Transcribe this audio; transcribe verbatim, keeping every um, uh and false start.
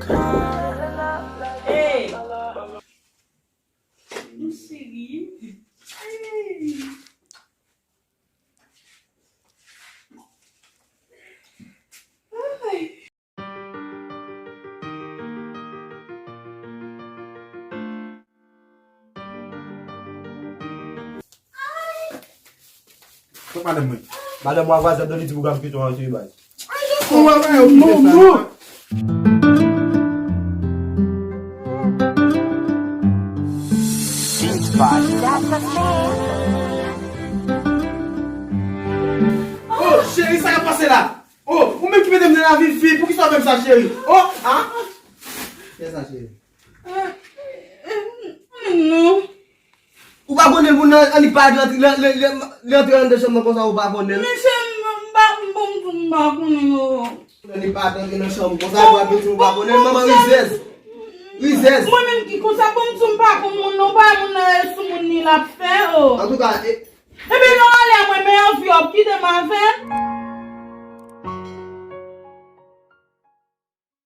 Hey! Mon cheri. Hey! Ay! Kot madanm mwen? Madanm mwen vwazen an li di pou gad kite yon antre bay. Ou wè mwen yo kite sa. Oh, cheri, sa k ap pase la? Oh, ou menm ki mete m nan lavi fi, poukisa w fè m sa, cheri? Oh, ah. Fè sa, cheri. Ah, eh, eh, non. Ou pa konnen moun nan annik pa rantre, li, li, li, li antre anndan chanm nan konsa ou pa konnen l? Mesye, m, m pa, m, bon, m, m pa konnen, non. Annik pa rantre nan chanm konsa, ou pa, ou pa konnen l, manman rizèz. Rizèz. Mwen menm ki konsa, bon, m, m pa konn moun, non, pa moun nan, e sou moun li l ap fè, oh. Antouka, e, Ebyen, non, ale a mwen, men anvi w ap kite m avè l.